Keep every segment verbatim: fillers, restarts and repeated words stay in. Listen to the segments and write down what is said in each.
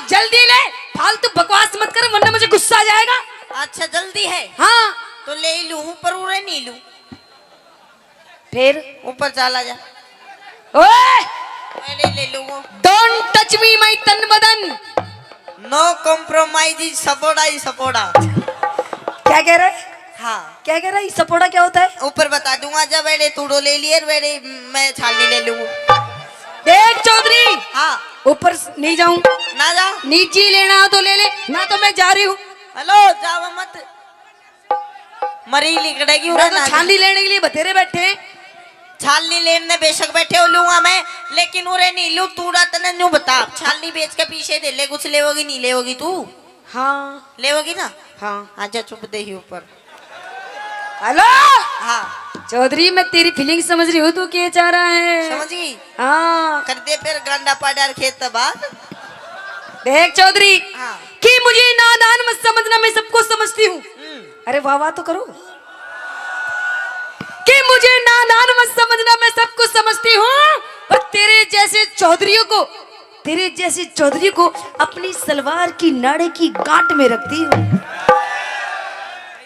जल्दी ले, फालतू बकवास मत कर, वरना मुझे गुस्सा आ जाएगा। अच्छा, जल्दी है? हाँ। तो ले ही लूं, पर उरे नहीं लूं। फिर? ऊपर चला जा। ओए! मैं नहीं ले लूंगा। Don't touch me, my तन बदन। No compromise is सपोड़ा ही सपोड़ा। क्या कह रहे? हाँ। क्या कह रहा है? सपोड़ा क्या होता है? ऊपर बता दूंगा, जब एड़े तूड़ो ले लिए, वेड़े मैं छालनी ले लूंगा। देख चौधरी, हाँ। ऊपर स-, नहीं जाऊं। ना जा। निजी लेना हो तो ले ले, ना तो मैं जा रही हूँ। हेलो, जाओ मत। मरी लिकड़ेगी ना उरे तो ना। छालनी लेने के लिए बतेरे बैठे हैं। छालनी लेने बेशक बैठे हो लूंगा मैं, लेकिन उरे नहीं लूं। तूड़ा तने न्यू बता, छालनी बेच के पीछे दे ले, कुछ लेवोगी नहीं लेवोगी तू? हाँ। लेवोगी ना? हाँ। आजा चुप दे ही ऊपर। हेलो। हाँ। चौधरी, मैं तेरी फीलिंग समझ रही हूँ, तू क्या चाह रहा है? समझ गई? हाँ। कर दे फिर गांडा पाडार खेत बात। देख चौधरी, हाँ। कि मुझे नादान मत समझना, मैं सब कुछ समझती हूँ। हम्म। अरे वाह वाह तो करो। कि मुझे नादान मत समझना, मैं सब कुछ समझती हूँ, पर तेरे जैसे चौधरियों को, तेरे जैसे चौधरी को अपनी सलवार की नाड़े की गांठ में रखती हूँ।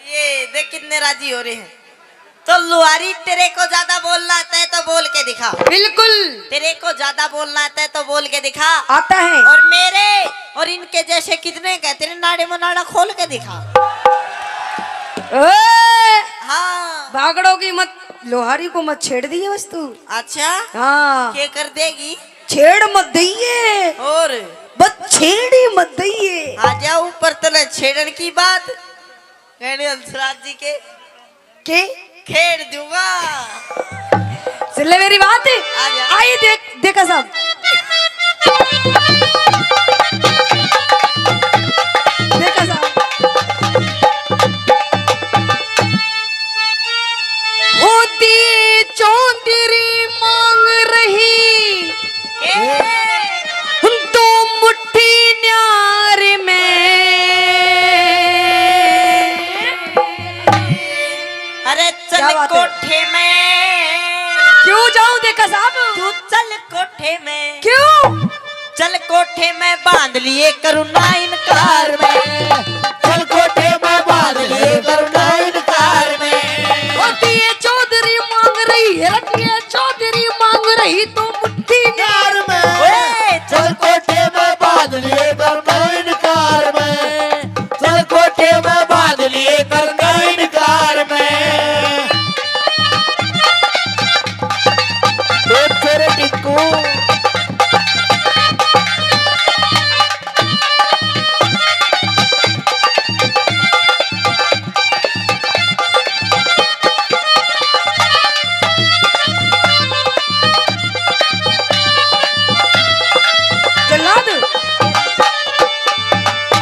ये देख कितने राजी हो रहे हैं। तो लुहारी, तेरे को ज्यादा बोलना आता है तो बोल के दिखा। बिल्कुल। तेरे को ज्यादा बोलना आता है तो बोल के दिखा। आता है। और मेरे और इनके जैसे कितने का, तेरे नाड़े में नाड़ा खोल के दिखा। ओए! हाँ। बागड़ों की मत, लुहारी को मत छेड़ दिए बस तू। अच्छा। हाँ। के कर देगी? छेड़ मत दइए। और? बस छेड़ ही मत दइए। आजा ऊपर, तने छेड़न की बात कहने हंसराज जी के। के? खेड़ दूंगा। सुन ले मेरी बात। आ जा। आई देख, देखा साहब। देखा साहब। होती चौधरी मांग रही। ए? दो मुट्ठी न्यार में। अरे चल क्या बात है? कोठे में। क्यों जाऊं देखा साहब? तू चल कोठे में। क्यों? चल कोठे में बांध लिए करूँ ना इनकार में। चल कोठे में बांध लिए करूँ ना इनकार में। होती है चौधरी मांग रही है, रखी है चौधरी मांग रही तू मुट्ठी न्यार में। ओए, चल कोठे में बांध लिए करूँ ना इनकार में। चल कोठे में बांध लिए करना इनकार में। ओ तेरे टिक्कू। जल्लाद।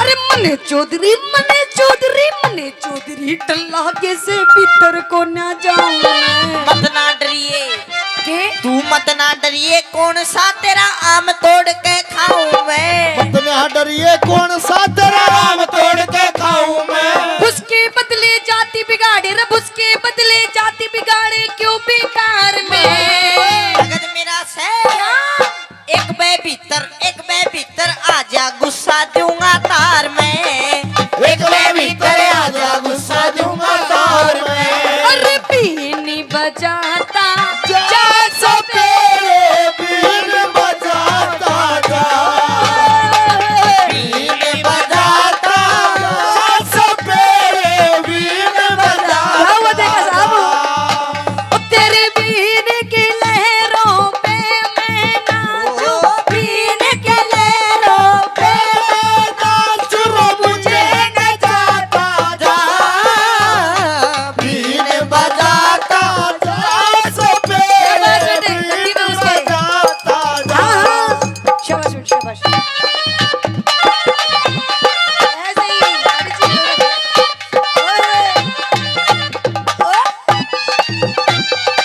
अरे मने चौधरी, मने चौधरी, मने चौधरी डल्ला के से भीतर को ना जाऊं मैं। मत ना डरिए। के? तू मत ना डरिए, कौन सा तेरा आम तोड़ के खाऊं मैं। मत ना डरिए, कौन सा तेरा आम तोड़ के खाऊं मैं। उसके बदले जाति बिगाड़े रे, उसके बदले जाति बिगाड़े क्यों बेकार में। भगत मेरा से क्या? एक बे भीतर, एक बे भीतर आजा, गुस्सा दूंगा तार में। एक बे भीतर आजा, गुस्सा दूंगा तार में। अरे बीन बजाता जा जा सपेरे, बीन बजाता जा। बीन बजाता जा सपेरे, बीन बजाता जा। क्या हुआ देखा साहब? ओ तेरे बीन की लहरों पे मैं नाचूं, बीन की लहरों पे मैं नाचूं, मुझे न जाता जा। बीन बजाता जा, सपेरे शाबाश बेटे, बीन गद्दी पे उसके। बजाता जा। हाँ, हाँ। शाबाश बेटे, शाबाश। ऐसे ही, अभी चीज़ हो रही है। ओए। ओ।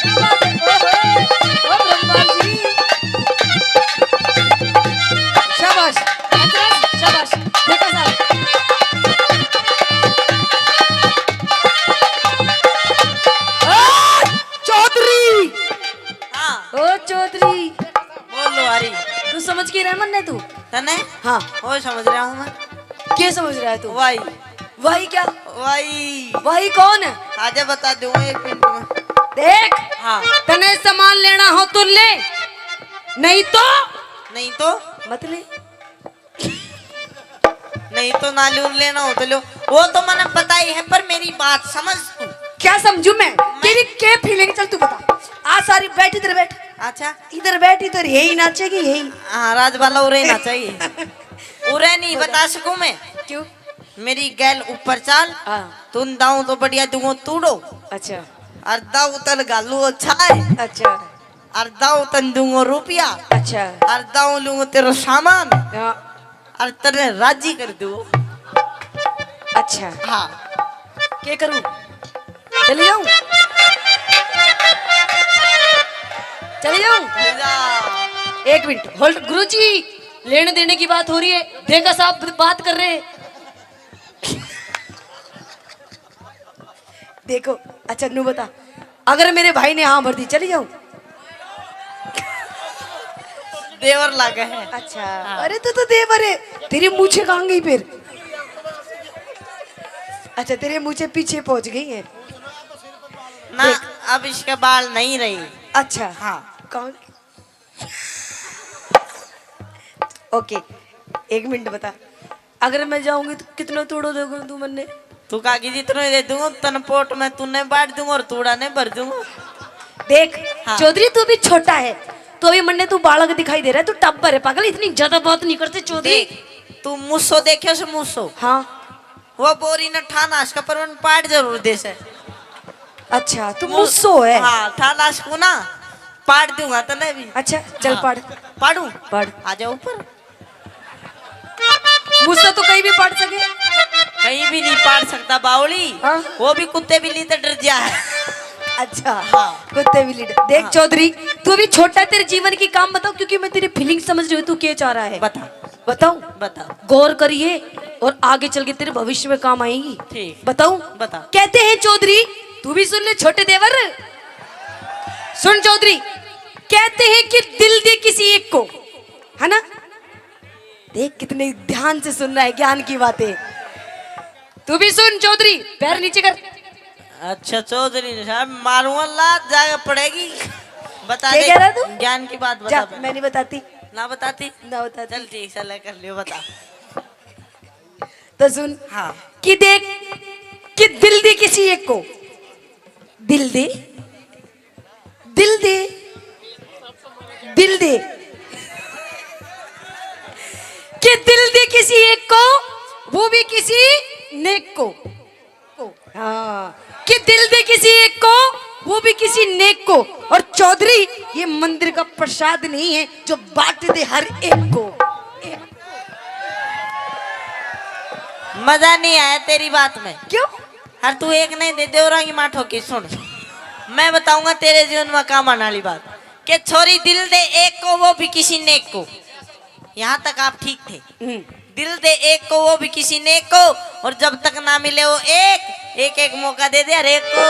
क्या बात है? ओहो, ओ ब्रह्मा जी। शाबाश, हंसराज, शाबाश। देखो साहब। ओ चौधरी। हाँ। ओ चौधरी। बोल लो हरी। तू समझ के रह मन। है तू? तने? हाँ। वो समझ रहा हूँ मैं। क्या समझ रहा है तू? वाई। वाई क्या? वाई। वाई कौन है? आजा बता दूंगा एक मिनट में। देख, हाँ। तने सामान लेना हो तो ले, नहीं तो नहीं तो? मत ले। नहीं तो ना लूं, लेना हो तो लो। वो तो मैंने पता ही है, पर मेरी बात समझ तू। क्या समझू मैं? मैं तेरी क्या फीलिंग? चल तू बता। आ सारी बैठ, इधर बैठ। अच्छा। इधर बैठ, इधर यही नाचेगी, यही। हाँ, राजबाला उरे नाचेगी। उरे नहीं बता सकूं मैं। क्यों? मेरी गैल ऊपर चाल। हाँ। तुम दाऊं तो बढ़िया दूंगो तूड़ो। अच्छा। और दाऊ तन घालू अच्छा है। अच्छा। और दाऊ तन दूंगो रुपया। अच्छा। और दाऊ लूंगो तेरा सामान। हाँ। और तने राजी कर दूं। अच्छा। हाँ। क्या करूं? चले जाऊं? चले जाऊं? ले जा। एक मिनट, होल्ड। गुरुजी, लेने देने की बात हो रही है, देखा साहब बात कर रहे हैं। देखो, अच्छा नू बता, अगर मेरे भाई ने हाँ भर दी, चली जाऊं? देवर लागे है। अच्छा। हाँ। अरे तू तो देवर है, तेरी मूछें कहाँ गई फिर? अच्छा, तेरी मूछें पीछे पहुंच गई है। ना, देख। अब इसके बाल नहीं रही। अच्छा। हाँ। कौन? ओके, एक मिनट बता, अगर मैं जाऊंगी तो कितना तूड़ो दोगे तू मन्ने? तू कहा कि जितना ही दे दूंगा, तन पोट में तूने बांट दूंगा और तूड़ा ने भर दूंगा। देख, हाँ। चौधरी तू भी छोटा है, तो अभी मन्ने तू बालक दिखाई दे रहा है, तू टब्बर है पागल, इतनी ज्यादा बात नहीं करते चौधरी। देख, तू मूसो देखे से मूसो? हाँ। वो बोरी न ठाना इसका पर मन पाट जरूर दे से। अच्छा, तू मू-, मूसो है? हाँ, ठाना इसको ना पाट दूंगा तने भी। अच्छा, चल हाँ। पाड़। पाड़ू? पाड़। आ जा ऊपर। मूसा तो कहीं भी पाड़ सके। कहीं भी नहीं पाड़ सकता बावली। हाँ। वो भी कुत्ते बिल्ली तो डर गया है। अच्छा। हाँ। कुत्ते बिल्ली डर। देख हाँ। चौधरी, तू अभी छोटा है, तेरे जीवन की काम बताओ, क्योंकि मैं तेरी फीलिंग समझ रही हूँ, तू क्या चाह रहा है। बता। बताऊं? बता। गौर करिए और आगे चल के तेरे भविष्य में काम आएंगी। ठीक। बताऊं? बता। कहते हैं चौधरी, तू भी सुन ले छोटे देवर, सुन चौधरी, कहते हैं कि दिल दे किसी एक को, है ना? देख कितने ध्यान से सुन रहा है ज्ञान की बातें। तू भी सुन चौधरी, पैर नीचे कर। अच्छा चौधरी साहब, मारूंगा लात, जाके पड़ेगी। बता क्या दे, कह रहा तू? ज्ञान की बात बता जा, पहले। मैं नहीं बताती। ना बताती? ना बताती। चल ठीक, चल कर लियो, बता। तो सुन। हाँ। कि देख, कि दिल दे किसी एक को, दिल दे, दिल दे, दिल दे, कि दिल दे किसी एक को, वो भी किसी नेक को। को। हाँ। कि दिल दे किसी एक को, वो भी किसी नेक को। और चौधरी, ये मंदिर का प्रसाद नहीं है जो बांट दे हर एक को। मजा नहीं आया तेरी बात में। क्यों? हर तू एक नहीं दे दे और आगे माठो की सुन। मैं बताऊंगा तेरे जीवन में काम आने वाली बात। कि छोरी दिल दे एक को, वो भी किसी नेक को। यहाँ तक आप ठीक थे। हम्म। दिल दे एक को, वो भी किसी नेक को, और जब तक ना मिले वो एक, एक एक मौका दे दे हर एक को।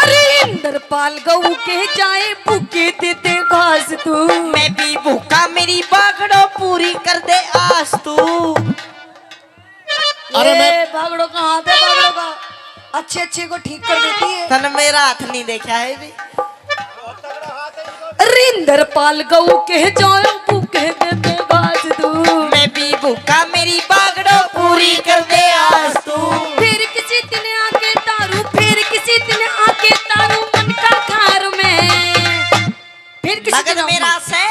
अरे इंद्रपाल गऊ के जाए, भूखे दे दे घास तू। मैं भी भूखा, मेरी बागड़ो पूरी कर दे आस तू। अरे ये मैं बागड़ो का हाथ है, बागड़ो का। अच्छे अच्छे को ठीक कर देती है। तन मेरा हाथ नहीं देखा है भी। रिंदर पाल गऊ के जायो, भूखे दे दे बाज तू। मैं भी भूखा, मेरी बागड़ो पूरी कर दे आस तू। फिर किसी दिन आके तारू, फिर किसी दिन आके तारू मन का घर में। फिर किसी मगन दिन आऊंगी। मेरा से